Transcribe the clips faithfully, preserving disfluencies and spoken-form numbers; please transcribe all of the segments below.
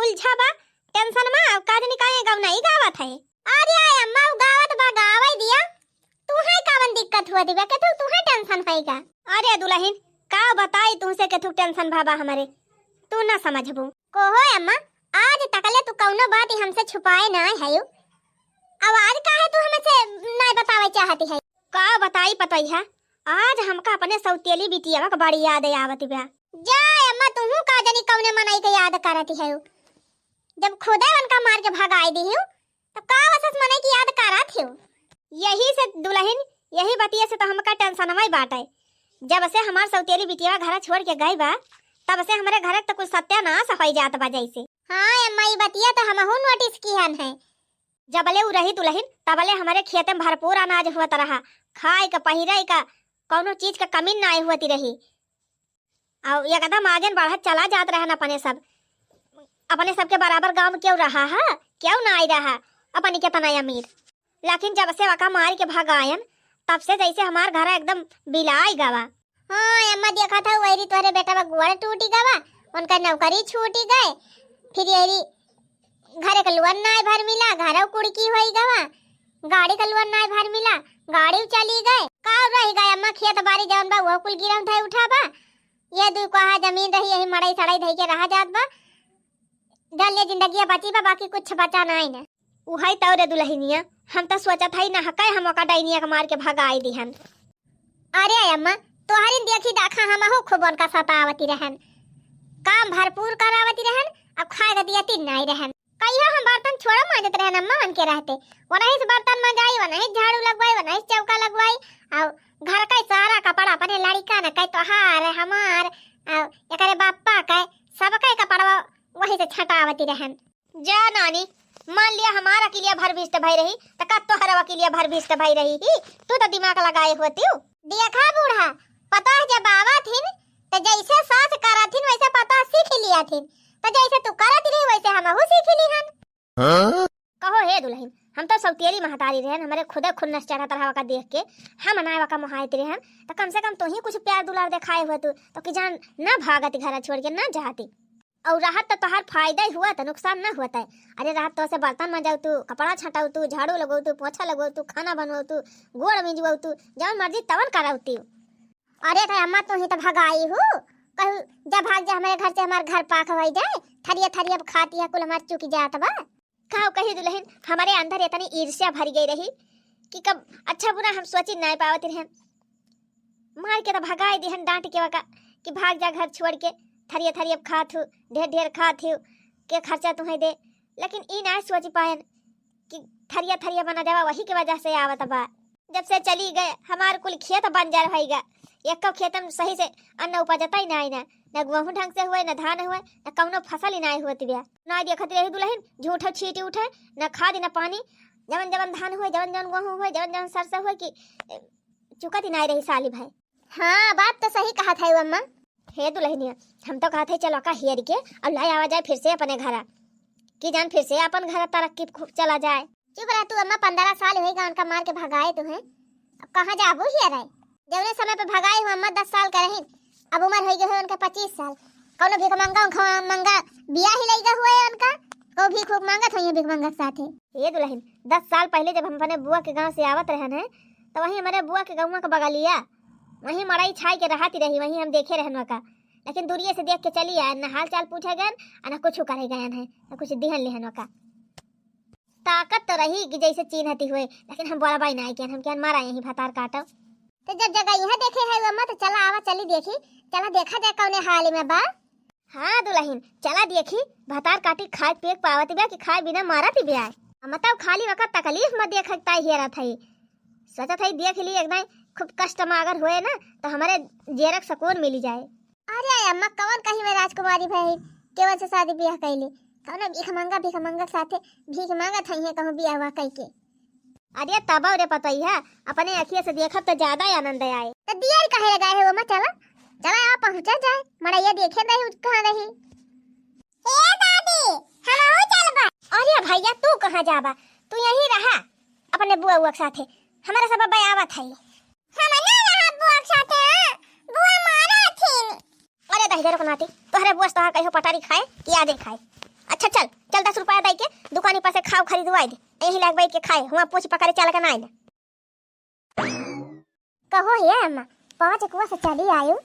उलझा बा tension मा, का जनी काहे गवना ई गावत है। अरे अम्मा, उ गावत बा, गावै दिया। तुहैं कवन दिक्कत हुआ दिबा के तू, तुहैं tension है का? अरे दुलहिन, का बताई तुहसे के तू tension भाबा हमरे, तू ना समझबू। कहो अम्मा, आज तकले तू कौनो बात हमसे छुपाए ना है। अब आज काहे तू हमसे ना बतावे चाहती है? का बताई पतोहिया, आज हमका अपने सौतेली बिटिया के बड़ी याद आवत बा। जा अम्मा, तुहू का जनी कौने मनई के याद करत है। जब खुदे उनका मार के भगाई दिहू, तो का वसस मनई की याद करत हो? यही से दुलहिन, यही बतिया से तो हमका tension में बाटे। जब से हमार सौतेली बिटिया घर छोड़ के गई बा, तब से हमरे घर के तो कुछ सत्यानाश हो जात बा जैसे। हाँ अम्मा, ई बतिया तो हमहू notice किहन है। जबले उ रही दुलहिन, तबले हमरे खेते में भरपूर अनाज होत रहा, खाए का, पहिरे का, कौनो चीज का कमी ना हुअती रही। अउ एकदम आगे बढ़त चला जात रहन अपने सब, अपने सबके बराबर गाँव में केहू रहा है, केहू ना आई रहा, अपनी के तना अमीर। लेकिन जब से वका मार के भगायन, तब से जैसे हमार घर एकदम बिलाई गवा। हाँ अम्मा, देखा था वही तोहरे बेटा बा गोड़ टूटी गवा, उनका नौकरी छूटी गए, फिर यही घर के लोन नाय भर मिला, घरौ कुड़की होई गवा, गाड़ी का लोन नाय भर मिला, गाड़ी चली गए। का रही गए अम्मा, खेत बारी जौन बा, वो कुल गिरम धई उठा बा। ये दू कहा जमीन रही, यही मड़ई सड़ई धई के रहा जात बा। जौन ले जिंदगिया बची बा, बाकी कुछ बचा नाय न। उहई तौ रे दुलहिनिया, हम त सोचत हई ना हकै हम ओका डैनिया के मार के भगाई दिहन। अरे अम्मा, तोहरिन देखी दाखा हमहू खूब उनका सतावती रहन, काम भरपूर करावती रहन, अब खाए के दियती नाई रहन। कहियो हम बर्तन छोड़ो मांजत रहन अम्मा उनके रहते, वनही से बर्तन मंजाई, वनही से झाड़ू लगवाई, वनही से चौका लगवाई, और घर का सारा कपड़ा अपने लड़िका न कहे तोहार हमार, और एकरे बापा कहे सबके कपड़वा वही से छटावती रहन। जा नानी, मान लिया हमार अकिलिया भरभिष्ट भई रही, त का तोहर अकिलिया भरभिष्ट भई रही ही? तू त दिमाग लगाए होतिउ। देखा बूढ़ा, पतोह जब आवत हिन, त जैसे सास करत हिन, वैसे पतोह सीख लिया थिन। त जैसे तू करत रही, वैसे हमहू सीख लिहन। हाँ? कहो हे दुलहिन, हम त सौतेली महतारी रहन, हमरे खुदे खुन्नस चढ़त रहा वका देख के, हम ना वका मोहाइत रहन, त कम से कम तोही कुछ प्यार दुलार देखाए होतू, तो कि जान ना भागत घर छोड़ के ना जाती। और रहत त तोहार फायदा ही हुआ त, नुकसान ना हुआ त। अरे रहत तो से बर्तन मंजाऊ तू, कपड़ा छटाऊ तू, झाड़ू लगऊ तू, पोछा लगऊ तू, खाना बनऊ तू, गोड़ मिंजवाऊ तू, जवन मर्जी तवन कराऊ तू। अरे त अम्मा तू ही त भगाई हू, कहू जा भाग जा हमरे घर से, हमार घर पाक होई जाए, थरिया थरिया खाती है कुल हमार चुक जात बा। का कही दुलहिन, हमरे अंदर इतनी ईर्ष्या भर गई रही कि कब अच्छा बुरा हम सोची नाय पावत रहन। मार के त भगाए दिहन डांट के वका कि भाग जा घर छोड़ के, थरिया थरिया खात हू, ढेर ढेर खात हू, के खर्चा तुहैं दे। लेकिन ई नाय सोच पायन कि थरिया थरिया बना जावा वही के वजह से आवत बा। जब से चली गए हमार कुल खेत बंजर भई गा, एको खेतन सही से अन्न उपजता ही नाय ना, न गेहूं ढंग से हुए, न धान हुए, न कौनो फसल ही नाय होत बिया। नाय देखत रही दुलहिन, झूठो छींटी उठे, न खाद न पानी, जवन जवन धान हुए, जवन जवन गेहूं हुए, जवन जवन सरसों हुए कि, ए, चुकत ही नाय रही साली भाई। हाँ, बात तो सही कहत है अम्मा। हे दुलहिनिया, हम तो कहत है चलो का हेर के और लाई आवा जाए फिर से अपने घरा, कि जान फिर से अपन घर तरक्की खूब चला जाए। चुप रह तू अम्मा, पन्द्रह साल होई गा उनका मार के भगाए तुहैं, अब कहाँ जाबू हेरे? जौने समय पे भगाई हूँ अम्मा, दस साल का रही, अब उम्र होई गई है उनका पच्चीस साल। कौनो भिखमंगा उखमंगा बिया ही लइगा हुए उनका, को भीख उख मांगत होई भिखमंगा के साथे। हे दुलहिन, दस साल पहले जब हम अपने बुआ के गांव से आवत रहन है, तो वहीं हमारे बुआ के गौवा के बगलिया, वहीं मड़ई छाई के रहती रही, वहीं हम देखे रहन का। लेकिन दूरिये से देख के चली आए, न हाल चाल पूछे गए, न कुछ करे गए हैं, न कुछ दिहन लेहन का। ताकत तो रही कि जैसे चीन्हती हुए, लेकिन हम बोला बाई नाई किहन, हम किहन मारा यहीं भतार काटो। तो जब जगह यहाँ देखे है अम्मा, तो चला आवा, चली देखी, चला देखा जाए कौने हाल में बा। हाँ दुलहिन, चला देखी, भतार काटी खाए पिए के पावत बिया कि खाए बिना मारत बिया। हम तब खाली वक्त तकलीफ में देखे के ताई हेरत है, सोचत है देख ली एकदम खूब कष्ट में अगर हुए ना, तो हमारे जेरक सुकून मिली जाए। अरे अम्मा, कवन कहीं में राजकुमारी भई, केवन से शादी ब्याह कैली? कौनो भिखमंगा, भिखमंगा के साथे भीख मांगत हई है कहूँ ब्याह हुआ कई के। अरे तब रे पतोहिया, अपने अखिया से देखब तो ज्यादा आनंद आए। तो दियर कहे लगाए है वो, मैं चला, चला आ पहुँचा जाए, मड़ैया देखे रही कहाँ रही। हे दादी, हम चलबा। अरे भैया, तू कहाँ जाबा? तू यहीं रहा अपने बुआ उआ के साथे, हमारे सब अब आवत है। हम ना रहब बुआ के साथे, हाँ? बुआ मारा हथिन। अरे दहिजरो के नाती, तोहरे बुआ से तोहार कहियो पटारी खाए कि आजे खाए? आ अच्छा चल, चल दस रुपया दइ के दुकानी पर से खाव खरीदवाइ दे, यही लाग बैठ के खाए, हुआ पूछ पकड़े चल के नाई ना। कहो हे अम्मा, पाँच कुआ से चली आयु,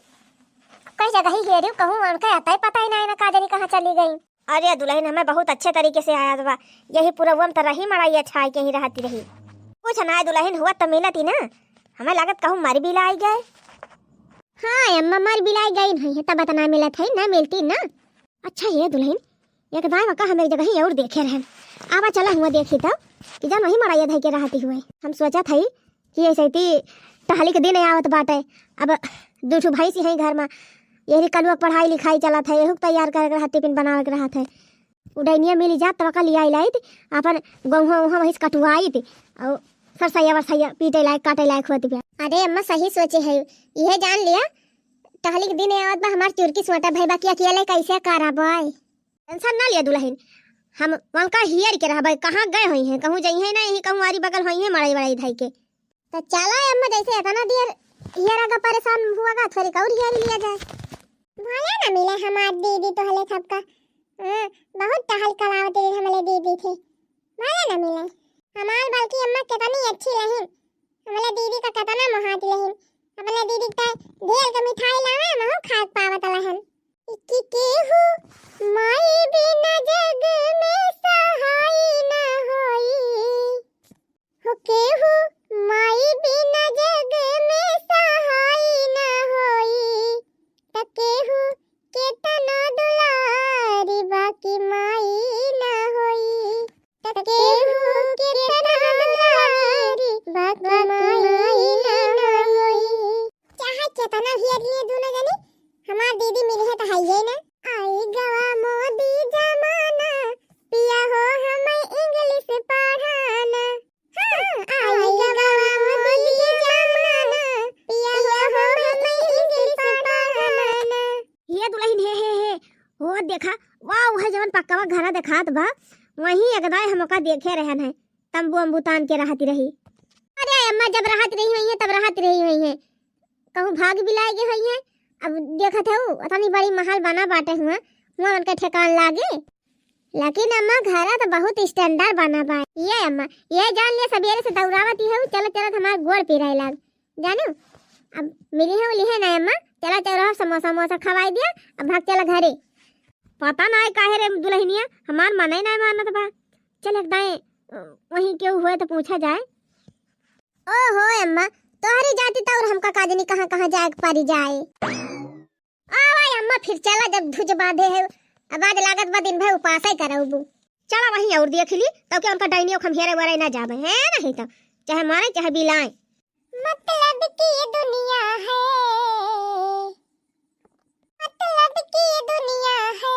कई जगह ही हेरिउ, कहूँ उनके अतई पतई नाई ना, का जानी कहाँ चली गई। अरे दुलहिन, हमें बहुत अच्छे तरीके से याद बा, यही पुरवा में त रही मड़ई छाई के ही रहती रही। कुछ नाई दुलहिन, हुआ त मिलती ना, हमें लागत कहूँ मर बिलाई गए। हाँ अम्मा, मर बिलाई गई नहीं है, तब त ना मिलत है, ना मिलती ना। अच्छा हे दुलहिन, एक दाई वका हम एक जगह ही और देखे रहे। आवा चला हुआ देखी तब कि जौन वही मड़इया धई के रहती हुए। हम सोचत हई कि ऐसे ती टहली के दिन आवत बाटे। अब दू ठो भैंस ही घर में, यही कलुआ के पढ़ाई लिखाई चलत है, एहू के तैयार करे के रहत, टिफिन बनावे के रहत है। उ डैनिया मिली जात तब का लियाई लाइत, अपन गहुआ उहाँ वहीं से कटवाइत, और सरसैया वरसैया पीटे लायक काटे लायक होत बिया। अरे अम्मा सही सोचे है, इहे जान लिया टहली के दिन आवत बा, हमार चुरकी सोटा भई बा कि अकेले कैसे करबै। टेंशन ना लिया दुलहिन, हम उनका हियर के रहबै, कहाँ गए होइहैं, कहूँ जइहैं ना, यहीं कहूँ आरी बगल होइहैं मड़ई वड़ई धई के। त चला अम्मा, जैसे इतना देर हियर आगा परेशान हुआ गा, थोड़ी और हियर लिया जाए। भले ना मिले हमार दीदी तोहले सबका, हाँ, बहुत टहल करावत रही हमले दीदी थे, भले ना मिले। हमार बल्कि अम्मा कितनी अच्छी रही, हमले दीदी का कितना मोहात रही, अपने दीदी का ढेर के मिठाई लावे, महू खाए पावत रहन। कि केहू माई बिना जग में सहाय न होई, हो केहू माई बिना जग में सहाय न होई, त केहू केतना दुलारी बाकी माई न होई, त केहू केतना दुलारी बाकी माई न होई। चाहे केतना भी अगली दोनों जनी, हमार दीदी मिली है त हइये ना। आई गवा मोदी जमाना, पिया हो हमें इंग्लिश पढ़ाना। हाँ, आई गवा मोदी जमाना, पिया हो हमें इंग्लिश पढ़ाना। हे दुलहिन, हे, हे, हे, हो देखा, वाह, वह जवन पक्का घरा देखात बा, वहीं एक दाई हमका देखे रहन है, तंबू अम्बू तान के रहती रही। अरे अम्मा, जब रहत रही होइहैं, तब रहत रही होइहैं, कहूँ भाग बिलाए गए होइहैं। अब देखत हऊ, अतनी बड़ी महल बना बाटे हुआ, हुआ उनके ठेकान लागे। लेकिन अम्मा, घरा त बहुत standard बना बा। ये अम्मा, ये जान लिया, सबेरे से दौड़ावत ही हऊ, चलत चलत हमार गोड़ पिराए लाग। जानू, अब मिली है, उली है ना अम्मा, चला चौराहा समोसा, समोसा खवाई दिया, अब भाग चला घरे। पता नाई काहे रे दुलहिनिया, हमार मनई नाई मानत बा। चल एक दाएं, अ, वहीं केहू होए त पूछा जाए। ओहो अम्मा, तोहरी जाति त और हमका का जानी कहाँ कहाँ जाए के पड़ी जाए। आवा अम्मा, फिर चला, जब धुज बांधे है, अब आज लागत बा दिन भर उपासे करबू। चला वहीं और देख ली, तब के उनका डाइनियो खम्हेरे वरे ना जाबे, है नहीं तो चाहे मारे चाहे बिलाए। मतलब की दुनिया है, मतलब की दुनिया है,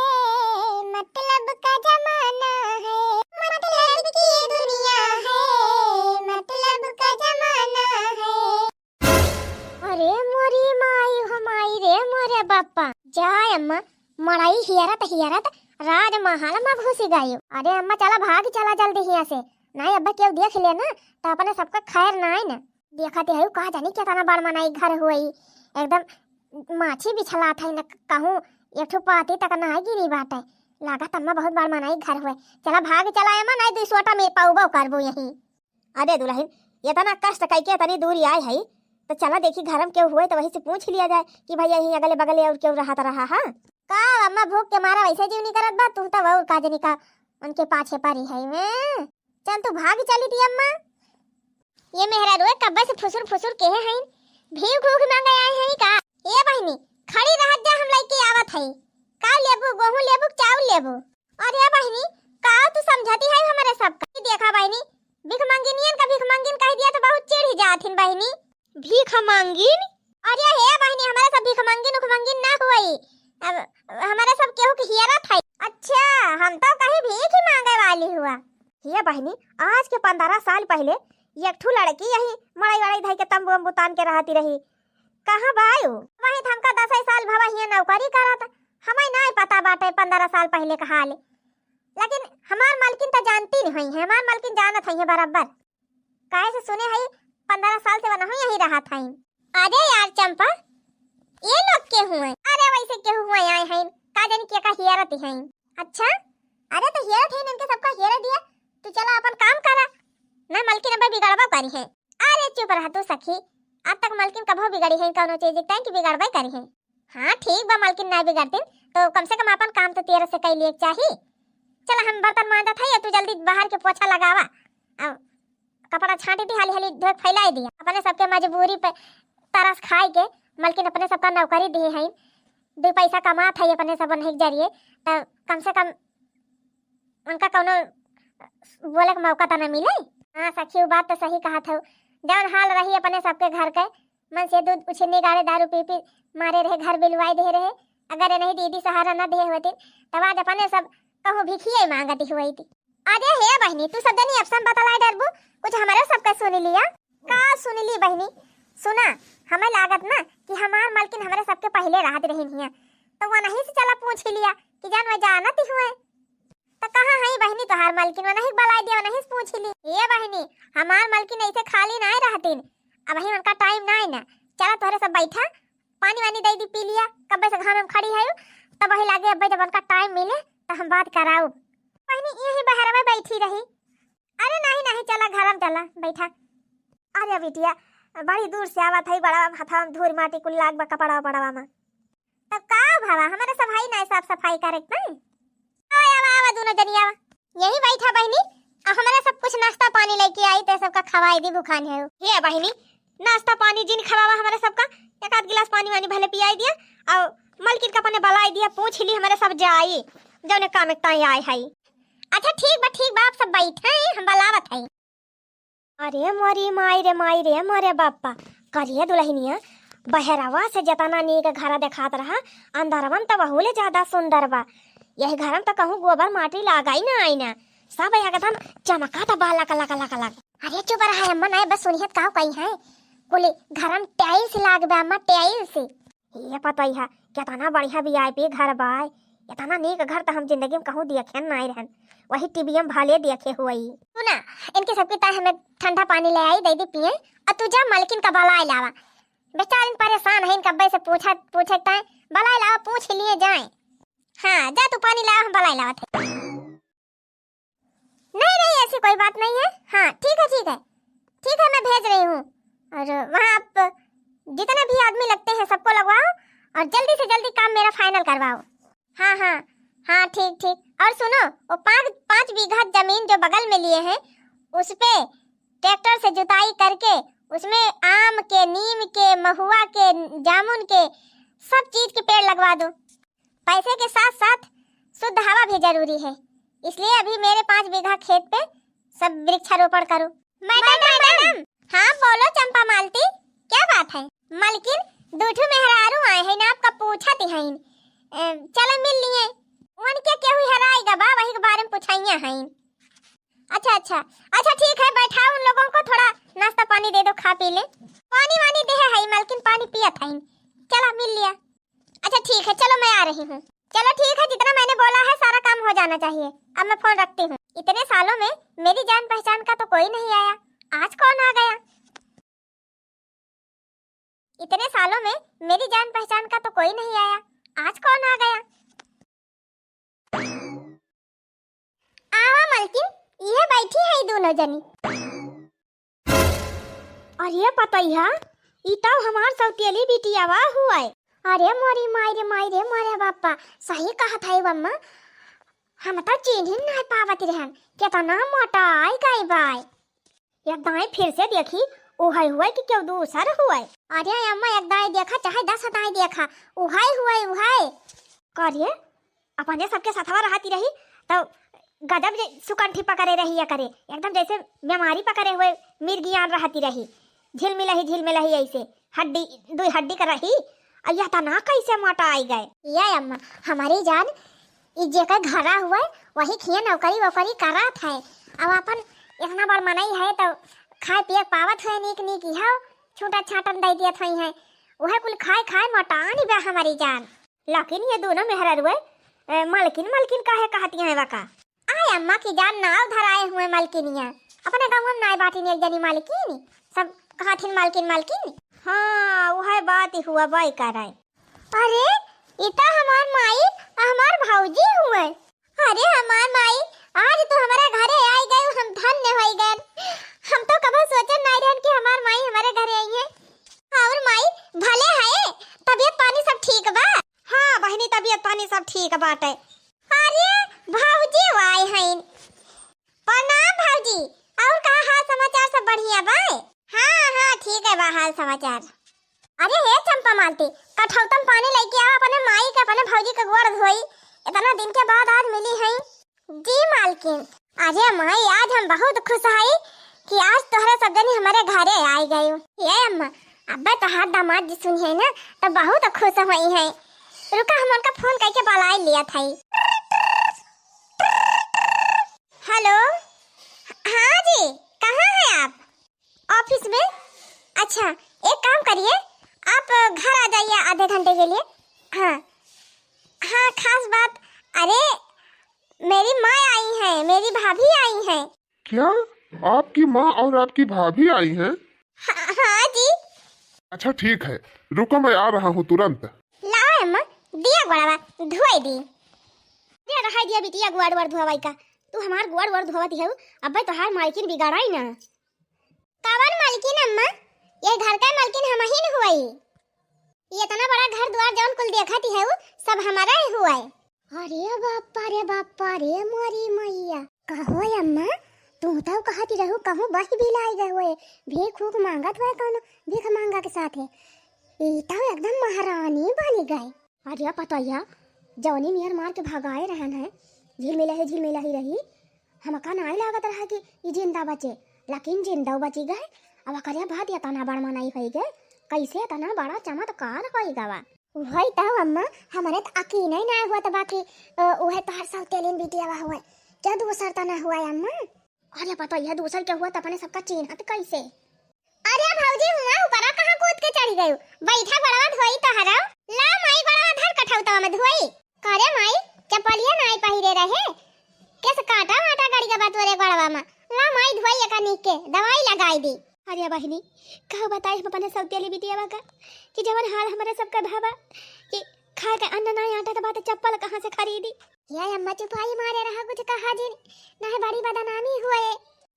मतलब का जमाना है, मतलब की दुनिया है, मतलब का जमाना है। अरे मोरी माई हो माई रे मोरे बापा, जाए अम्मा, मड़ई हियरत हियरत राजमहल में घुस गयो। अरे अम्मा, चला भाग चला जल्दी हियाँ से, नहीं अब्बा केहू देख ले ना, त अपने सबका खैर नाई ना। देखत हऊ का जानी केतना बड़ मनई घर होई, एकदम माछी बिछलात है न, कहूँ एक ठो पाती तक नाई गिरी बाटे। लागत अम्मा बहुत बड़ मनई घर होई। चला भाग चला अम्मा, नाई दुई सोटा में पाउबो करबो यहीं। अरे दुलहिन, इतना कष्ट कइके इतनी दूरी आए है, त चला देखी घर में केहू होई त वही से पूछ लिया जाए कि भैया यहीं अगले बगले और केहू रहत रहा है। का अम्मा, भूख के मारा वैसे जीव नहीं करत बा, तू त और का जानी का उनके पाछे परी है। चल तू भाग चली थी अम्मा। ये मेहरारू कब्बे से फुसुर फुसुर केहे हईन, भीख भूख मांगे आए हईन का? ए बहिनी, खड़ी रहत जा, हम लइके आवत हई। का लेबू, गोहूं लेबू, चाउर लेबू? अरे बहिनी, का तू समझती है हमरे सबका? ई देखा बहिनी, भीख मंगिनियन का भीख मंगिन कह दिया तो बहुत चिढ़ जाथिन बहिनी। भीख मंगिन? अरे हे बहिनी, हमरे सब भीख मंगिन उख मंगिन ना हुई। अब हमरे सब केहू के हियरत है। अच्छा, हम तो कहीं भीख ही मांगे वाली हुआ। हे बहिनी, आज के पन्द्रह साल पहिले एक ठू लड़की यही मड़ई वड़ई धई के तंबू अम्बू तान के रहती रही। कहाँ बा उ? वही त हमका दसई साल भवा हियाँ नौकरी करत। हमें नाई पता बाटे पन्द्रह साल पहिले का हाल। लेकिन हमार मालकिन त जानती नहीं है, हमार मालकिन जानत है बराबर। काहे से सुने हई, पन्द्रह साल से वनहु यही रहत हईन। अरे यार चंपा, ये लोग के हुए? अरे वैसे के हुए आए हईन, का जानी के का हियरत हईन। अच्छा, अरे तो हेरत है इनके सबका हेरे दिया, तू चला अपन काम करा। ना मलकिन अब बिगड़बा करी है। अरे चुप रह तू सखी, आज तक मलकिन कभो बिगड़ी है कौनो चीज, तैं की बिगड़बे करी है। हाँ ठीक बा मलकिन ना बिगड़तीन, तो कम से कम अपन काम तो तेरे से कई लिए चाही। चला हम बर्तन मांजत है, तू जल्दी बाहर के पोछा लगावा। अब कपड़ा छांटी दी, हाली हाली धोए के फैलाई दिया। अपने सबके मजबूरी पे तरस खाए के मलकिन अपने सबका नौकरी दिए हैं, दो पैसा कमात है अपने सब नहीं के जरिए, तो कम से कम उनका कौनो बोले के मौका तो न मिले। हाँ सखी, वो बात तो सही कहत हौ। जौन हाल रही अपने सबके घर के, मन से दूध उछिन्नी गाड़े दारू पी पी मारे रहे, घर बिलवाई दे रहे। अगर ये नहीं दीदी सहारा न दे होती, तब आज अपने सब कहूँ भिखिए मांगती हुई थी। अरे हे बहिनी, तू सब जनी अफसन बतलाए डरबू, कुछ हमरे सबके सुन लिया। का सुन ली बहिनी? सुना, हमें लागत ना कि हमार मलकिन हमरे सबके पहले रहत रही हिया, तो वो नहीं से चला पूछ ही लिया कि जान वह जानत ही हुए। तो कहाँ है बहिनी तोहार मलकिन? वो नहीं बलाई दिया, वो नहीं से पूछ ही ली। ये बहिनी, हमार मलकिन ऐसे खाली ना रहतीन, अब ही उनका टाइम ना है ना। चला तोहरे सब बैठा, पानी वानी दे दी पी लिया, कब्बे से घाम में खड़ी है, तब वही लागे अब्बे जब उनका टाइम मिले तो हम बात कराऊ। बहिनी यही बहर में बैठी रही। अरे नहीं नहीं, चला घर में चला बैठा। अरे बिटिया, बड़ी दूर से आवत है, बड़ा हथवा में धूर माटी कुल लाग बा कपड़ा पड़वा में। तब का भवा, हमारे सब है ना साफ सफाई करे के नहीं? आवा आवा आवा दोनों जनी आवा, यही बैठा बहिनी, आ हमारे सब कुछ नाश्ता पानी लेके आई, ते सबका खवाई दी, भुखान है। हे बहिनी, नाश्ता पानी जिन खवावा हमारे सबका, एक आध गिलास पानी वानी भले पियाई दिया, और मलकिन का अपने बलाई दिया, पूछ ली हमारे सब जाई, जौने काम एक ताई आए है। अच्छा ठीक बा, ठीक बा, आप सब बैठे, हम बलावत है। अरे मोरी माई रे माई रे मोरे बापा, करिए दुल्हनिया, बहरवा से जतना नीक घर देखात रहा, अंदरवन तो वहू ले ज्यादा सुंदर बा। यही घर में तो कहूँ गोबर माटी लागा ही ना आई ना, सब एकदम चमकात बा लक लक लक लक। अरे चुप रहा अम्मा, ना बस सुनिहत का कही है, कुल घर में टाइल्स लाग बा अम्मा, टाइल्स। ये पतोहिया, केतना बढ़िया वीआईपी घर बाय। एतना नीक घर त हम जिंदगी में कहूँ देखे नाई रहन। वही टीवीए में भले देखे हुई। सुना, इनके सबके ताई हमें ठंडा पानी ले आई, दे दी पिए। और तू जा मलकिन का बलाए लावा। बेचारिन परेशान है, इनका अब्बे से पूछा, पूछे ताई बलाए लावा, पूछ लिए जाए। हाँ, जा तू पानी लावा, हम बलाए लावत है। नहीं, नहीं, ऐसी कोई बात नहीं है। हाँ, ठीक है, ठीक है, ठीक है, मैं भेज रही हूँ। और वहाँ आप जितने भी आदमी लगते हैं, सबको लगवाओ और जल्दी से जल्दी काम मेरा फाइनल करवाओ। हाँ, हाँ, हाँ, ठीक, ठीक। और सुनो, वो पाँच, पाँच बीघा जमीन जो बगल में लिए हैं, उस पे ट्रैक्टर से जुताई करके उसमें आम के, नीम के, महुआ के, जामुन के, सब चीज के पेड़ लगवा दो। पैसे के साथ साथ शुद्ध हवा भी जरूरी है, इसलिए अभी मेरे पाँच बीघा खेत पे सब वृक्षारोपण करो। मैडम, मैडम, मैडम। हाँ बोलो चंपा मालती, क्या बात है? मलकिन, दू ठो मेहरारू आए हैं ना, आपका पूछत हैं। ए, चलो मिल लिए। उनके केहू हेराई गबा, वही के बारे में पूछाइया हैं। अच्छा, अच्छा, अच्छा, ठीक है, बैठाओ उन लोगों को, थोड़ा नाश्ता पानी दे दो, खा पी ले। पानी वानी देहे है मलकिन, पानी पियत है। चला मिल लिया। अच्छा ठीक है, चलो मैं आ रही हूँ। चलो ठीक है, जितना मैंने बोला है सारा काम हो जाना चाहिए। अब मैं फोन रखती हूँ। इतने सालों में मेरी जान पहचान का तो कोई नहीं आया, आज कौन आ गया? इतने सालों में मेरी जान पहचान का तो कोई नहीं आया, आज कौन आ गया? आवा मलकिन, इहे बैठी है दोनों जनी। अरे पतैया, ई तो हमार सौतेली बिटियावा हुए। अरे मोरी माई रे माई रे मोरे बापा, सही कहत है बम्मा, हम तो चिन्हिन नहीं पावत रहन, केतना मोटाई गई बाय। एक दाई फिर से देखी, उहै हुए कि केहू दूसर हुए। अरे अम्मा, एक दाई देखा चाहे दस दाई देखा, उहै हुए, उहै। का रे, अपने सबके सथवा रहती रही तो गजब जे सुकंठी पकड़े रही या करे, एकदम जैसे बीमारी पकड़े हुए मिर्गियान रहती रही, झिलमिलही झिलमिलही ऐसे हड्डी, दुई हड्डी का रही। और यह तना कैसे मोटा आई गए? ये अम्मा, हमारी जान, ई जेकर घरा हुए, वही खिया नौकरी वोकरी करत है। अब अपन इतना बड़ मनई है, तो खाए पिए के पावत है नीक नीक, इहो छूटा छाटन दे दियत होई है, वह कुल खाए खाए मोटानी बा हमारी जान। लेकिन ये दोनों मेहररुए, ए, मलकिन, मलकिन काहे कहतिया है वका? आय अम्मा की जान नाव धराए हुए मलकिनिया, अपने गाँव में नाय बाटिन एक जनी मलकिन, सब कहथिन मलकिन, मलकिन। हाँ, वह बात ही हुआ बाई करे। अरे, ई त हमार माई, हमार भौजी हुए। अरे हमार माई, आज तो हमारे घरे आई गई, हम धन्य होई गए। हम तो कबो सोचन नहीं रहन कि हमार माई हमारे घरे आई है। और माई, भले है, तबीयत पानी सब ठीक बा? हाँ बहिनी, तबीयत पानी सब ठीक बाटे। अरे भौजी आए हैं। प्रणाम भौजी, और का हाल समाचार, सब बढ़िया बा? हाँ हाँ, ठीक है बा हाल समाचार। अरे हे चंपा मालती, कठौतम पानी लेके आओ, अपने माई के, अपने भौजी के गोड़ धोई, इतना दिन के बाद आज मिली है। जी मालकिन। अरे माई, आज हम बहुत खुश हई कि आज तोहरे सब जनी हमारे घरे आई गई। ये अम्मा, अब्बे तोहार दामाद जी सुनिहैं ना, तो बहुत खुश होइहैं। रुका, हम उनका फोन करके बुलाए लिया था। हेलो, हाँ जी, कहाँ हैं आप? ऑफिस में? अच्छा, एक काम करिए, आप घर आ जाइए आधे घंटे के लिए। हाँ हाँ, खास बात, अरे मेरी माँ आई हैं, मेरी भाभी आई हैं। क्या आपकी माँ और आपकी भाभी आई हैं? हाँ, हाँ जी। अच्छा ठीक है, रुको, मैं आ रहा हूँ तुरंत। लाओ अम्मा, दिया गोड़वा धोई दी। दिया रहाई दिया बिटिया, गोड़ वोड़ धोवाई का। तू हमार गोड़ वोड़ धोवत हऊ, अब्बे तोहार मालकिन बिगाड़ाई ना। कवन मालकिन अम्मा? ये घर का मालकिन हमहिन हुई। ये इतना बड़ा घर द्वार जौन कुल देखत हऊ, सब हमारा ही हुआ है। अरे बापा रे बापा रे, मोरी मैया। कहो अम्मा, तू तो कहती रहू कहूँ बस बिलाई गए हुए, भीख फूक मांगत हुए कौनो भीख मांगा के साथ है। ई तो एकदम महारानी बनी गए। अरे पतोहिया, जौनी नियर मार के भगाए रहन है, झिलमिला ही झिलमिला ही रही। हमका नाई लागत रहा कि ई जिंदा बचे, लेकिन जिंदा बची गए। अब ओकरे बाद इतना बड़ मनई होई गए, कैसे इतना बड़ा चमत्कार होई गवा? वही तो अम्मा, हमरे तो यकीन ही ना हुआ तो बाकी, अ, उहे तोहर सौतेलिन बिटिया हुए, क्या दूसर तो ना हुआ अम्मा? अरे पतोहिया, दूसर के हुआ तो अपने सबका चिन्हत कैसे? अरे भौजी, हुआ ऊपरा कहाँ कूद के चढ़ी गयू? बैठा गोड़वा धोई तोहरा। ला माई, गोड़वा धर कठौतवा में धोई। करे माई, चप्पलिया नाई पहिरे रहे, केस कांटा वाटा गड़ गवा तोरे गोड़वा में। ला माई, धोई एका नीक के, दवाई लगाई दी। अरे बहिनी, का बताई हम अपने सौतेली बिटियावा का कि जवन हाल हमरे सबका भावा कि खाए के अन्न नाई, आटा तो बात, चप्पल कहाँ से खरीदी? ये अम्मा चुपाई मारे रहा, कुछ कहा जिन, नाहीं बड़ी बदनामी हुए।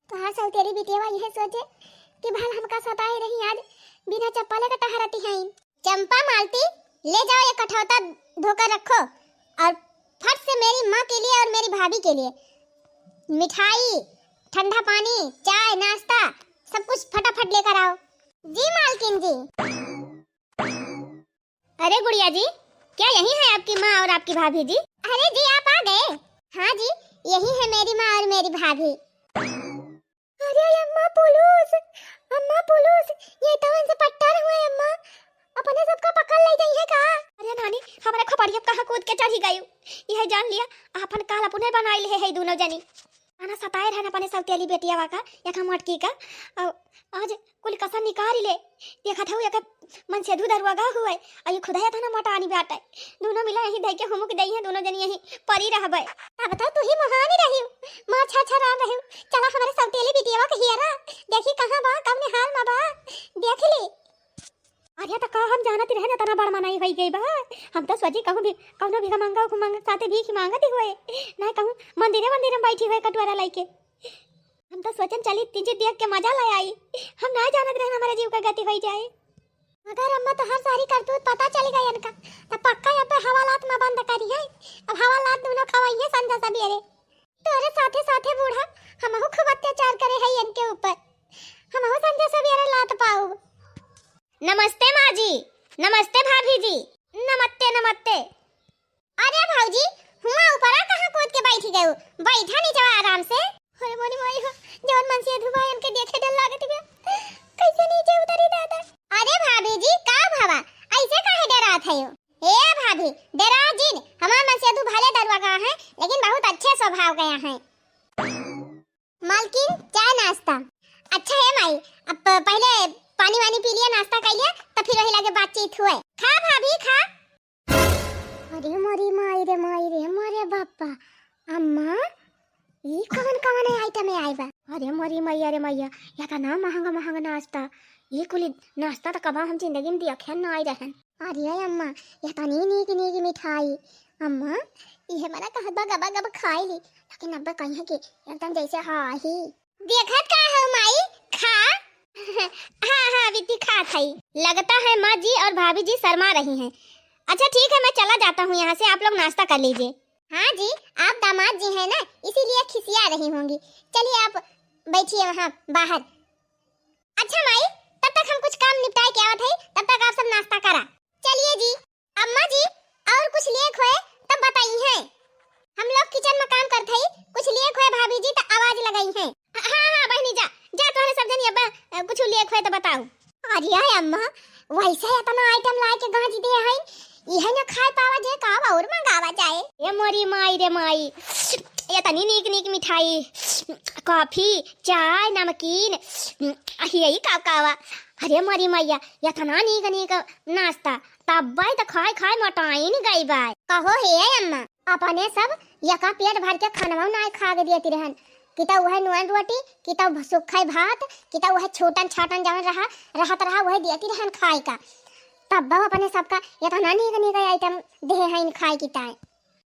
तोहार सौतेली बिटियावा यह सोचे कि भल हमका सताए रही, आज बिना चप्पले के टहरती हैं। चंपा मालती, ले जाओ ये कठौता धोकर रखो और फट से मेरी माँ के लिए और मेरी भाभी के लिए मिठाई, ठंडा पानी, चाय, नाश्ता, सब कुछ फटाफट लेकर आओ। जी मालकिन जी। अरे गुड़िया जी, क्या यही है आपकी माँ और आपकी भाभी जी? अरे जी, आप आ गए। हाँ जी, यही है मेरी माँ और मेरी भाभी। अरे अम्मा पुलुस, अम्मा पुलुस, ये तो इनसे पट्टा हुआ है अम्मा, अपने सबका पकड़ ले जाई है का? अरे नानी, हमारे खोपड़िया कहाँ कूद के चढ़ी गई, यह जान लिया, आपन काल अपने बनाई ले है दोनों जनी। आना सताए रहन अपने सौतेली बेटियावा का, यका मटकी का, और आज कुल कसर निकाल ले। देखत हऊ, एकर मनसेधू दरुआगा हुए, आ ये खुदा एतना मोटानी बाटे। दोनों मिला यहीं धइके हुमुक दई है, दोनों जनी यहीं परी रहबे। अब तो तू ही मोहानी रही, माँ छरछरान रही। चला हमारे सौतेली बिटियावा के हियरा, देखी कहाँ बा, कवने हाल में बा, देख ली। अरे त का हम जानत रहे ना, तना बड़ मनई होई गई बा। हम तो सोची कहूँ भी, कौनो भीख मांगा, उख मांगा, साथे भीख मांगत ही हुए, ना कहूँ मंदिरे मंदिरे में बैठी हुए कटोरा लाइके। हम तो सोचन चली तीजी देख के मजा ले आई। हम ना जानत रहे हमारे जीव का गति होई जाए। मगर अम्मा तोहर सारी करतूत पता चल गई इनका, तो पक्का यहाँ पे हवालात में बंद करी है। अब हवालात दोनों खवाइए संझा सवेरे। तोरे साथे साथे बूढ़ा हमहू खूब अत्याचार करे है इनके ऊपर, हमहू संझा सवेरे लात पाऊ। नमस्ते माँ जी, नमस्ते भाभी जी, नमस्ते नमस्ते। अरे भौजी, हुआ ऊपरा कहाँ कूद के बैठी गयू? बैठा नीचवा आराम से। अरे मोरी माई हो, जवन मनसेधू बा इनके देखे डर लागत बा। कैसे नीचे उतरी दादा? अरे भाभी जी, का भवा? ऐसे काहे डरात है हो? ए भाभी, डरा जिन, हमार मनसेधू भले दरुआगा है, लेकिन बहुत अच्छे स्वभाव के हैं। मालकिन, चाय नाश्ता। अच्छा है माई, अब प-, पहले पानी वानी पी लिया, नाश्ता कर लिया, तब फिर वही लगे बातचीत हुए। खा भाभी, खा। अरे मोरी माई रे माई रे, मोरे बापा। अम्मा, ई कवन कवन है आइटम में आई बा? अरे मोरी मैया रे मैया, या तो ना महंगा महंगा नाश्ता, ये कुली नाश्ता त कबा हम जिंदगी में देखे नाई रहन। अरे अम्मा, ये तनी नीक नीक मिठाई। अम्मा, इहे मना कहत बा गबा गब खाई ली, लेकिन अब कहीं कि एकदम जैसे हा ही। देखत का हो माई, खा। हाँ, हाँ, बिट्टी खात हई। लगता है माँ जी और भाभी जी शर्मा रही हैं। अच्छा ठीक है, मैं चला जाता हूँ यहाँ से, आप लोग नाश्ता कर लीजिए। हाँ जी, आप दामाद जी हैं ना, इसीलिए खिसिया रही होंगी। चलिए आप बैठिए वहाँ बाहर। अच्छा माई, तब तक हम कुछ काम निपटाए के आवत हई, तब तक आप सब नाश्ता करा। चलिए जी। अम्मा जी, और कुछ लेख होए तब बताई हैं। हम लोग किचन में काम करत हई, कुछ लेख होए भाभी जी त आवाज लगाई हैं। हाँ, हाँ, हाँ, बहिनी जा, जा तोहरे सब जनी अब, अ, कुछ लेख होए त बताऊ। अरे अम्मा, वैसे इतना आइटम लाए के गांज दे हैं, इहे न खाए पावा जे का और मंगावा जाए। ए मोरी माई रे माई, इतनी नीक नीक मिठाई, कॉफी, चाय, नमकीन, अहियई का कावा। अरे मोरी मैया, इतना नीक नीक नाश्ता, तब्बै त खाए खाए मोटाइन गई बाय। कहो हे अम्मा, अपने सब यका पेट भर के खनवा नाय खा के देती रहन, कि त उहे नून रोटी, कि त सुखई भात, कि त उहे छोटन छाटन जवन रहा, रहत रहा, उहे देती रहन खाए का। तब अपने सबका इतना नीक नीक आइटम देहे हैं खाए की ताए।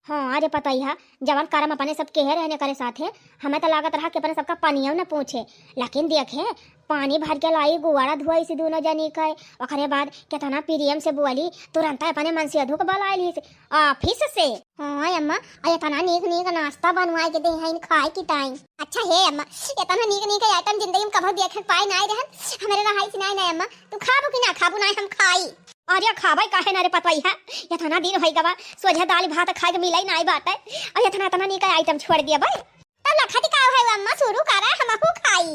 हाँ, अरे पतोहिया, जवन करम अपने सब केहे रहने करे साथे, हमें त लागत रहा कि अपने सबका पनियो न पूछे, लेकिन देखे, पानी भर के लाई, गुआड़ा धुआई से दोनों जनी के, ओकरे बाद कितना प्रेम से बोली, तुरंत अपने मन से अधुक बलाई ली से, ऑफिस से। हाँ अम्मा, अरे इतना नीक नीक नाश्ता बनवाए के दे हैं खाए की ताई। अच्छा हे अम्मा, इतना नीक नीक आइटम जिंदगी में कभो देखे पाए नाय रहन, हमरे रहाई से नाय नाय अम्मा, तू खाबू कि ना खाबू, नाय हम खाई। अरे खाबै काहे ना रे पतोहिया, इतना दिन होई गवा, सोझे दाल भात खाए के मिलाई नाई बाटे, और इतना इतना नीक आइटम छोड़ दिया भाई। तब लखत का है अम्मा, शुरू करा, हमहू खाई।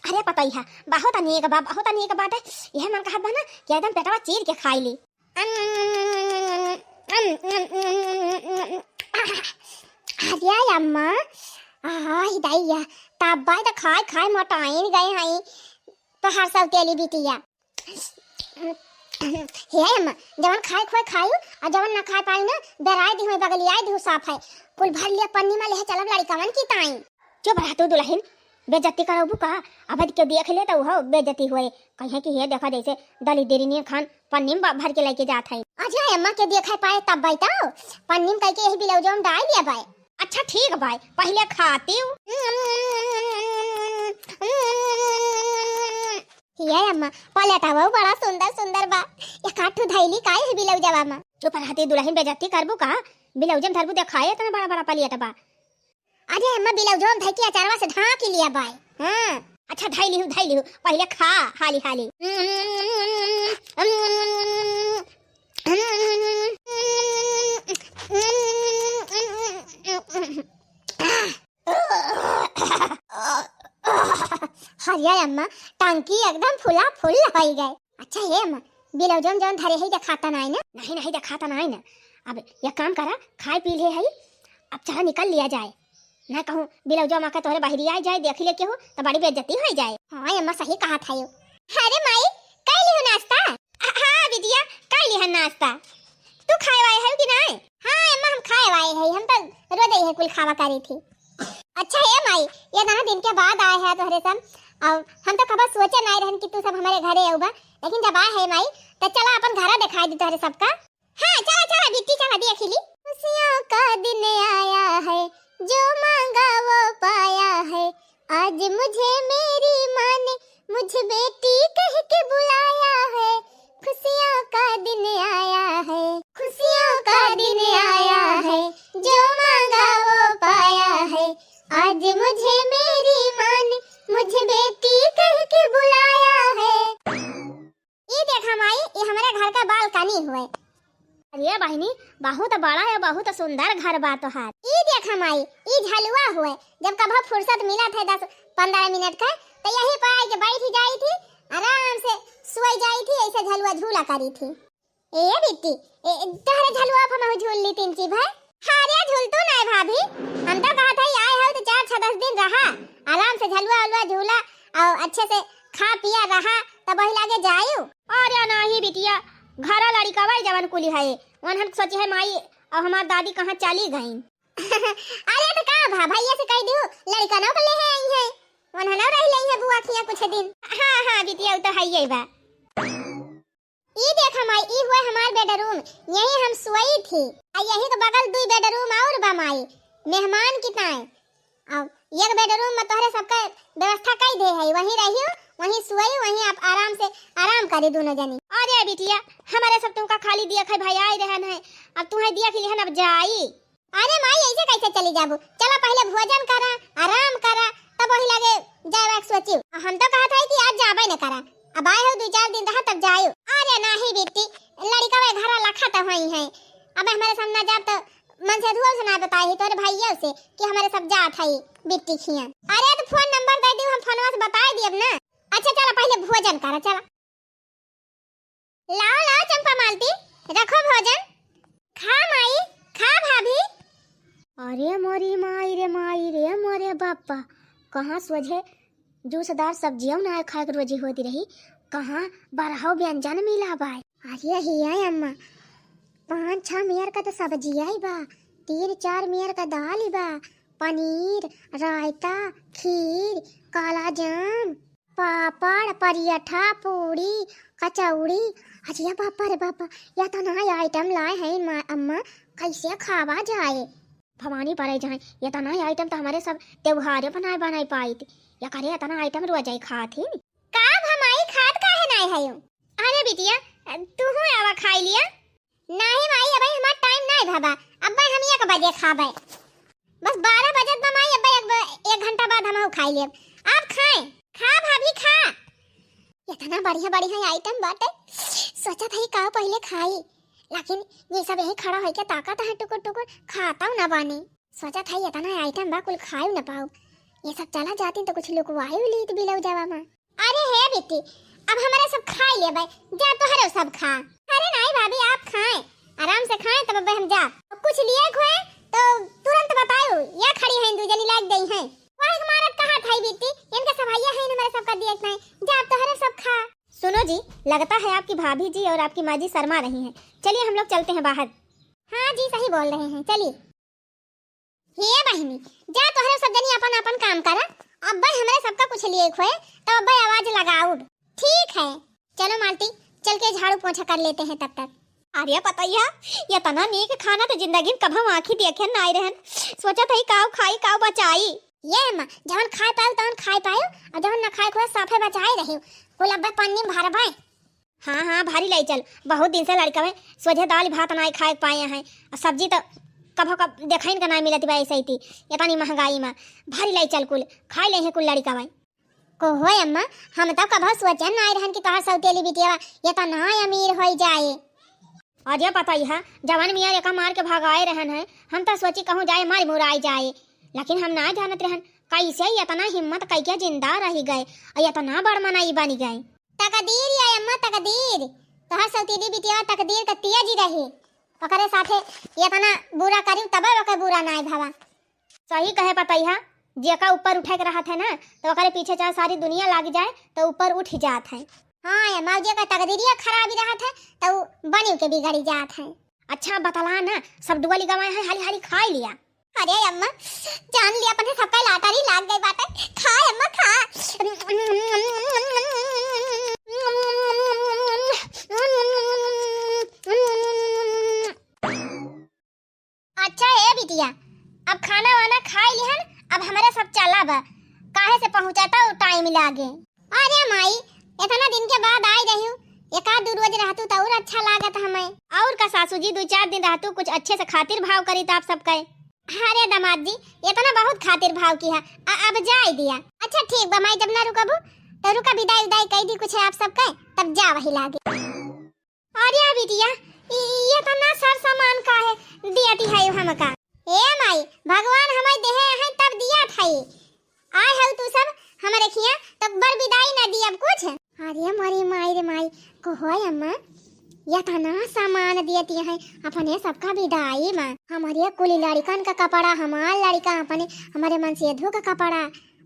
अरे पतोहिया, बहुत नीक बा, बहुत नीक बाटे। यह मन कहत बा ना कि एकदम पेटवा चीर के खाई ली। अरे अम्मा, आही दैया, तब्बै त खाए खाए मोटाइन गए हई, तोहार सब तेली बिटिया। हे अम्मा, जवन खाए खोए खायू, और जवन ना खाए पाई ना, बेराए दिहू, बगलियाए दिहू, साफ है। कुल भर लिया पन्नी में, लेहे चलब लड़िकवन की ताई। चुप रह तू दुलहिन, बेइज्जती करबू का? अब केहू देख ले त उहो बेइज्जती होए, कहे कि ये देखा जैसे दलिद्री नियन खान पन्नी में भर के लेके जात है। अरे अम्मा, केहू देखे पाए तब्बै तो, पन्नी में कह के यही बिलौजो में डाल दिया बाय। अच्छा ठीक बाय, पहले खाती हूँ। ये अम्मा, पलेटवा बड़ा सुंदर सुंदर बा। एकाठू धैली काहे है बिलौजवा में? चुप रहती दुलहिन, बेइज्जती करबू का? बिलौजे में धरबू देखाए इतना बड़ा बड़ा पलेट बा। अरे अम्मा, बिलौजवा में धई के अचारवा से ढाँक लिया बाय। हाँ। अच्छा धई लिहू, धई लिहू, पहले खा हाली हाली। अरे अम्मा, टंकी एकदम फुला फुल होइ गए। अच्छा हे अम्मा, बिलौजो में जौन धरे है देखाता नाई ना? नहीं, नहीं देखाता नाई ना। अब एक काम करा, खाए पी ले है, अब चला निकल लिया जाए। ना कहूँ बिलौजो में आके तोहरे बहरी आ जाए, देख ले केहू, तो बड़ी बेइज्जती होइ जाए। हाँ अम्मा, सही कहा था यो। अरे माई, कर लिहू नाश्ता? हाँ बिटिया, कर लिहन नाश्ता। तू खाए वाए है कि नाई? हाँ अम्मा, हम खाए वाए है, हम तो रोज यही कुल खावा करी थी। अच्छा हे माई, ये इतना दिन के बाद आए हैं तोहरे सब, और हम तो कबो सोचे नाई रहन कि तू सब हमारे घरे आउबा, लेकिन जब आए है माई, तो चला अपन घरा दिखाई दी तोहरे सबका। हाँ चला चला बिट्टी, चला देखी ली। खुशियों का दिन आया है, जो मांगा वो पाया है, आज मुझे मेरी माँ ने मुझे बेटी कह के बुलाया है। खुशियों का दिन आया है, खुशियों का दिन आया है, जो मांगा वो पाया है। आज मुझे मेरी माँ ने मुझे बेटी कह के बुलाया है। ई देखा माई, ई हमरे घर का बालकनी हुए। अरे बहिनी, बहुत बड़ा है, बहुत सुंदर घर बा तोहार। ई देखा माई, ई झलुआ हुए, जब कभो फुर्सत मिलत है दस पन्द्रह मिनट का, तो यही पर आके बैठ जाई थी, आराम से सोई जाई थी, ऐसे झलुआ झूला करी थी। ए बिट्टी, ए, तोहरे झलुआ पर हमहू झूल ली तीन की भाई। अरे झूलतू नहीं भाभी, हम तो कहत है आए हो तो चार छह दस दिन रहा, आराम से झलुआ उलुआ झूला और अच्छे से खा पिया रहा, तब वही लागे जायू। अरे नहीं बिटिया, घरा लड़िकवा जवन कुली है, वन हम सोचे है माई और हमार दादी कहाँ चली गई। अरे तो का भा, भैया से कह दियो, लड़िकनो के लेहे आई है, वनहनो रह ले है बुआ खिया कुछ दिन। हाँ हाँ बिटिया, उ तो है ही बा। ई देख माई, ई हुए हमार बेडरूम, यही हम सोई थी। आ यही के बगल दुई बेडरूम और बा माई, मेहमान की ताई। अब एक बेडरूम में तोहरे सबके व्यवस्था कई दे है, वहीं रहियो, वहीं सोई, वहीं आप आराम से आराम करी दोनों जनी। अरे बिटिया, हमारे सब तुमका खाली दिया खाई भाई आई रहन है, अब तुम्हें दिया खिली हन, अब जाई। अरे माई, ऐसे कैसे चली जाबू? चला पहले भोजन करा, आराम करा, तब वही लगे जाए सोची। हम तो कहत है कि आज जाबे न करा, अब आए हो दो चार दिन रहा तब जायु। अरे नहीं बेटी, लड़िका वे घरा लखा तो हुई है, अब हमारे सामने जाब तो मन से धुआ से ना बताए ही तोरे भाइयों से कि हमारे सब जात है बिट्टी खिया। अरे तो फोन नंबर दे दियो, हम फोनवा से बताए दियब ना। अच्छा चला पहले भोजन करा, चला। लाओ, लाओ चंपा मालती, रखो भोजन। खा माई, खा भाभी। अरे मोरी माई रे माई रे मोरे बापा, कहाँ सोझे जूसदार सब्जियों ना खाए के रोजी होती रही, कहाँ बारहो व्यंजन मिला बाय। अरे हिया अम्मा, पाँच छह मेयर का तो सब्जिया ही बा, तीन चार मेयर का दाल ही बा, पनीर, रायता, खीर, काला जाम, पापड़, परियठा, पूड़ी, कचौड़ी। अरे बापा रे बापा, या तो ना आइटम लाए हैं मा-, अम्मा, कैसे खावा जाए? भवानी परे जाए, या तो ना आइटम तो हमारे सब त्योहारे बनाए बनाए पाइत। या करे या तो ना आइटम रोज आई खात ही। का भमाई खात काहे नाय हयो? अरे बिटिया, तू हूँ आवा खाई लिया। नाही माई, अबे हमार टाइम नाही भवा, अब्बे हम एक बजे खाबे। बस बारह बजत बा माई, अब्बे एक ब-, एक घंटा बाद हमहू खाई लेब। आप खाएं, खा भाभी खा। इतना बढ़िया बढ़िया आइटम बाटे, सोचत हई का पहले खाई, लेकिन ये सब यही खड़ा होके ताकत है टुकुर टुकुर, खाता ना बानी। सोचत हई इतना आइटम बा, कुल खाई ना पाऊ। ये सब चला जाती तो कुछ लुकवाई लीत बिलौजावा मा। अरे हे बिट्टी, अब हमारे सब खाई लेबे, जा तोहरे सब खा। अरे नाई भाभी, आप खाएं, आराम से खाएं, तब अबे हम जा। कुछ लिए खोए तो तुरंत बताओ, या खड़ी हैं दू जनी लाग गई हैं। वही मारत कहा था बिट्टी, इनके सब भैया हैं, हमारे सब कर दिए इतना ही। जा अब तोहरे सब खा। सुनो जी, लगता है आपकी भाभी जी और आपकी माँ जी शर्मा रही हैं। चलिए हम लोग चलते हैं बाहर। हाँ जी, सही बोल रहे हैं, चलिए। हे बहिनी, जा तोहरे सब जनी अपन अपन काम करा। अब्बे हमरे सबका कुछ लिए खोए तो अब्बे आवाज लगाउब। ठीक है, चलो मालती, चल के झाड़ू पोछा कर लेते हैं तब तक। अरे पतैया, ये तना नीक खाना तो जिंदगी में कभो आँखी देखे नाई रहन। सोचत हई काऊ खाई काऊ बचाई। ये अम्मा, जवन खाए पाऊ तवन खाए पाऊ, और जवन न खाए खोए साफे बचाए रही। कुल अब्बे पन्नी में भरबे। हाँ हाँ, भारी लाई चल, बहुत दिन से लड़िकवे सोझे दाल भात नाई खाए पाए हैं, और सब्जी तो कभो कब देखाइन का नाई मिलत बा ऐसे ही थी, इतनी महंगाई में। भारी लाई चल कुल, खाई ले हैं कुल लड़िकवे। को होय अम्मा, हम तो कभो सोचे नाई रहन कि तोहर सौतेली बिटिया इतना अमीर होई जाए। अरे पता ही है, जवान मियाँ रेखा मार के भगाए रहन है, हम तो सोची कहूँ जाए मार मुराई जाए, लेकिन हम ना जानत रहन कैसे इतना हिम्मत कई के जिंदा रह गए और इतना बड़ मनई बन गए। तकदीर या अम्मा तकदीर, तोहर सौतीली बिटिया तकदीर का तेज रही, ओकरे साथे इतना बुरा करी तबे ओके बुरा नाय भवा। सही कहे पतैया, जेका ऊपर उठे के रहत है ना, तो ओकरे पीछे चाहे सारी दुनिया लाग जाए, तो ऊपर उठ ही जात है। हाँ, ये मौजे का तकदीरिया खराबी रहत है, तो ऊ बनी के बिगड़ी जात है। अच्छा, बतला ना, सब दुआली गवाए हैं, हाली हाली खाई लिया। अरे अम्मा, जान लिया अपने सबका लाटरी लाग गई बाटे। खा अम्मा, खा। अच्छा ए बिटिया, अब खाना वाना खाई लिहन, अब हमारे सब चला बा, काहे से पहुँचा तो टाइम लागे। अरे माई, इतना दिन के बाद आई रही हूँ, एक आध दो रोज रहतू तो और अच्छा लागत हमें। और का सासू जी, दो चार दिन रहतू, कुछ अच्छे से खातिर भाव करी तो आप सब कहे। अरे दामाद जी, इतना बहुत खातिर भाव की है, अ-, अब जाए दिया। अच्छा ठीक बा माई, जब ना रुकबू तो रुका, विदाई उदाई कह दी कुछ आप सब कहे, तब जा वही लागे। अरे बिटिया, इ-, ये तो ना सर सामान का है, दियती है हमका। ए माई, भगवान हमें देहे हैं तब दिया था। आए हो तू सब हमारे खिया, तो बर विदाई ना दियब कुछ। अरे मोरी माई रे माई, को होय अम्मा, ये तना सामान दियती है अपने सबका विदाई में। हमारे कुली लड़िकन का कपड़ा, हमार लड़िका अपने, हमारे मनसेधु का कपड़ा,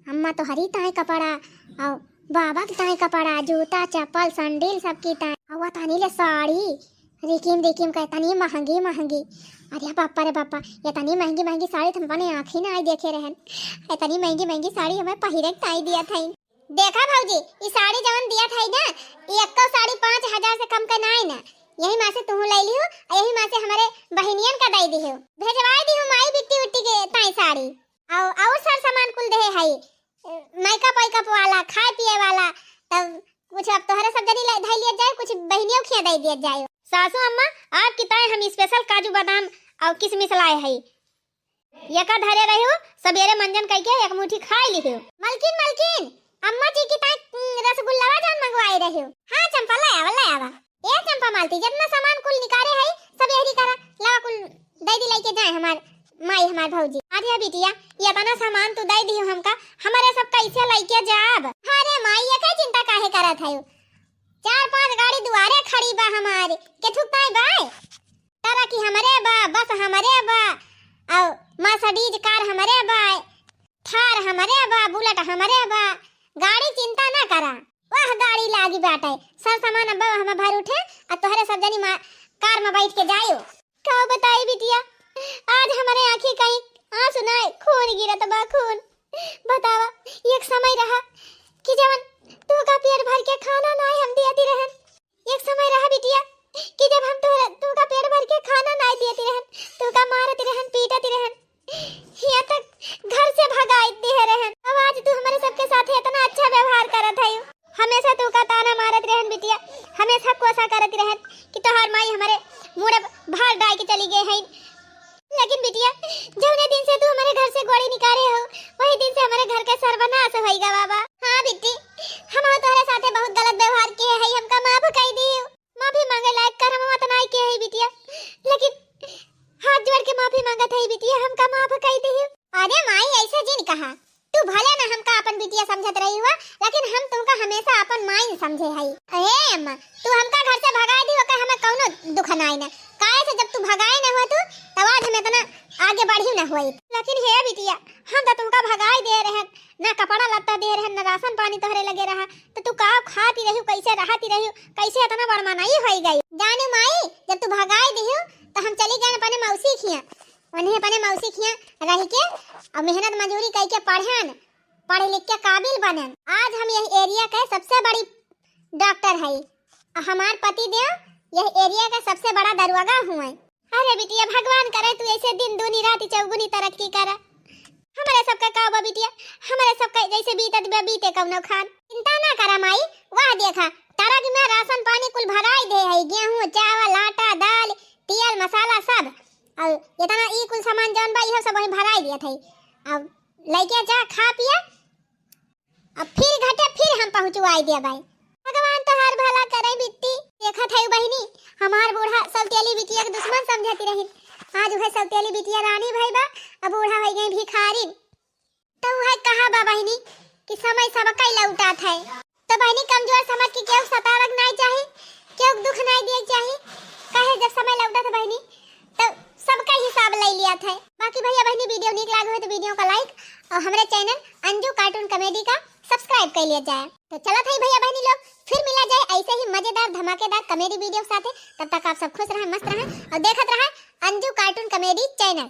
अम्मा तोहरी ताई कपड़ा, और बाबा के ताई कपड़ा, जूता, चप्पल, सैंडल सबकी ताई। और वतनी ले साड़ी, रिकिम रिकिम के तनी महंगी महंगी। अरे बापा रे बापा, इतनी महंगी महंगी साड़ी त हम अपने आँखी ना आई देखे रहन। इतनी महंगी महंगी साड़ी हमें पहिरे के ताई दिया था। देखा भौजी, ई साड़ी जवन दिया था ना, ई एक्को साड़ी पाँच हजार से कम का नाई ना। यही मा से तू ले लियो, और यही मा से हमारे बहिनियन का दे दियो। भेजवाई दियो माई बिट्टी उट्टी के ताई साड़ी। और, और सर सामान कुल देहे हई, मेकअप वेकअप वाला, खाए पिए वाला, तब कुछ अब तोहरे सब जनी ले धई लिया जाए, कुछ बहिनियों खिया दे दिया जाए। सासू अम्मा, आपकी ताई हम special काजू बादाम और किशमिश लाए हई। एका धरे रहियो, सबेरे मंजन कइके एक मुट्ठी खाई लिहियो। मलकिन, मलकिन, अम्मा जी की ताई, उम, रसगुल्लावा जान मंगवाए रहियो। हाँ चंपा, ले आवा, ले आवा। ए चंपा मालती, जितना सामान कुल निकारे है, सब यही करा, लावा कुल दे दी लेके जाए हमार माई, हमार भौजी। अरे बिटिया, ये इतना सामान तू दे दियो हमका, हमारे सब कैसे लेके जाब? अरे माई, ये का चिंता काहे करत है? चार पांच गाड़ी दुआरे खड़ी बा हमारे, के थुकताई बाय? ट्रक ही हमरे बा, बस हमरे बा, और Mercedes car हमरे बा, थार हमरे बा, बुलेट हमरे बा, गाड़ी चिंता ना करा। वाह गाड़ी लागी बाटे, सर सामान अब हम भर उठे, आ तोहरे सब जनी मा-, car में बैठ के जायो। का बताई बिटिया, आज हमरे आँखी कहीं आंसू नाय, खून गिरत बा खून। बतावा, एक समय रहा कि जवन तू का पेट भर के खाना नाय हम दियती रहन, एक समय रहा बिटिया कि जब हम तोहरा, तू का पेट भर के खाना नाय देती रहन, तू का मारती रहन, पीटती रहन, हियां तक घर से भगाई दिहे रहन। अब आज तू हमारे सबके साथ इतना अच्छा व्यवहार करत है। हमेशा तू का ताना मारत रहन बिटिया, हमेशा कोसा करत रहन कि तोहार माई हमारे मूड़ भार डाल के चली गए हैं। लेकिन बिटिया, जौने दिन से तू हमारे घर से गोड़ी निकाले हो, वही दिन से हमारे घर के सर्वनाश होइगा बाबा। हाँ बिट्टी, हम तोहरे साथे बहुत गलत व्यवहार किए हैं, हमका माफ कर दियो। माफी मांगे लायक कर्म मत नाई किए है बिटिया, लेकिन हाथ जोड़ के माफी मांगत है बिटिया, हमका माफ कर दियो। अरे माई, ऐसे जिन कहा, तू भले ना हमका अपन बिटिया समझत रही हुआ, लेकिन हम तुमका हमेशा अपन माई समझे हई। ए अम्मा, तू हमका घर से भगाए दी, ओकर हमें कौनो दुख नाई ना। काहे से जब तू भगाए ना हुआ तू, तब आज हम इतना आगे बढ़ी ना हुई। लेकिन हे बिटिया, हम तो तुमका भगाए दे रहन, ना कपड़ा लत्ता दे रहन, ना राशन पानी तोहरे लगे रहा, तो तू का खाती रही, कैसे रहती रही, कैसे इतना बड़ मनई होई गई? जाने माई, जब तू भगाए दिहू, तो हम चली गए अपने मौसी खिया। उन्हें अपने मौसी खिया रह के और मेहनत मजूरी करके पढ़न, पढ़ लिख के काबिल बनन। आज हम यह area के सबसे बड़ी डॉक्टर हई। और हमार पति देव यह area के सबसे बड़ा दरोगा हुए। अरे बिटिया, भगवान करे तू ऐसे दिन दूनी रात चौगुनी तरक्की करा। हमारे सबका का बा बिटिया, हमारे सबका जैसे बीतत बा बीते कौनो खान। चिंता ना करा माई, वह देखा ट्रक में राशन पानी कुल भराई दे है, गेहूं, चावल, आटा, दाल, तेल, मसाला सब। और इतना ई कुल सामान जौन बा, इहो सब वहीं भराई दिया था। अब लेके जा, खा पिया, अब फिर घटे फिर हम पहुँचवाई देबै। भगवान तोहार भला करे बिट्टी। देखत है बहिनी, हमार बूढ़ा सौतेली बिटिया के दुश्मन समझती रही, आज वह सौतेली बिटिया रानी भई बा, अब बूढ़ा हो गई भिखारिन। तो वह कहा बा बहिनी कि समय सबका लौटात है, तो बहिनी कमजोर समझ के केहू सतावक नाई चाही, केहू दुख नाई दिए चाही, कहे जब समय लौटात है बहिनी तो सबका हिसाब ले लिया था। बाकी भैया बहनी video नीक लागे हो तो video का like और हमारे channel अंजू cartoon comedy का subscribe कर लिया जाए। तो चलत है भैया बहनी लोग, फिर मिला जाए ऐसे ही मजेदार धमाकेदार comedy video साथे। तब तक आप सब खुश रहें, मस्त रहें और देखत रहें अंजू cartoon comedy channel।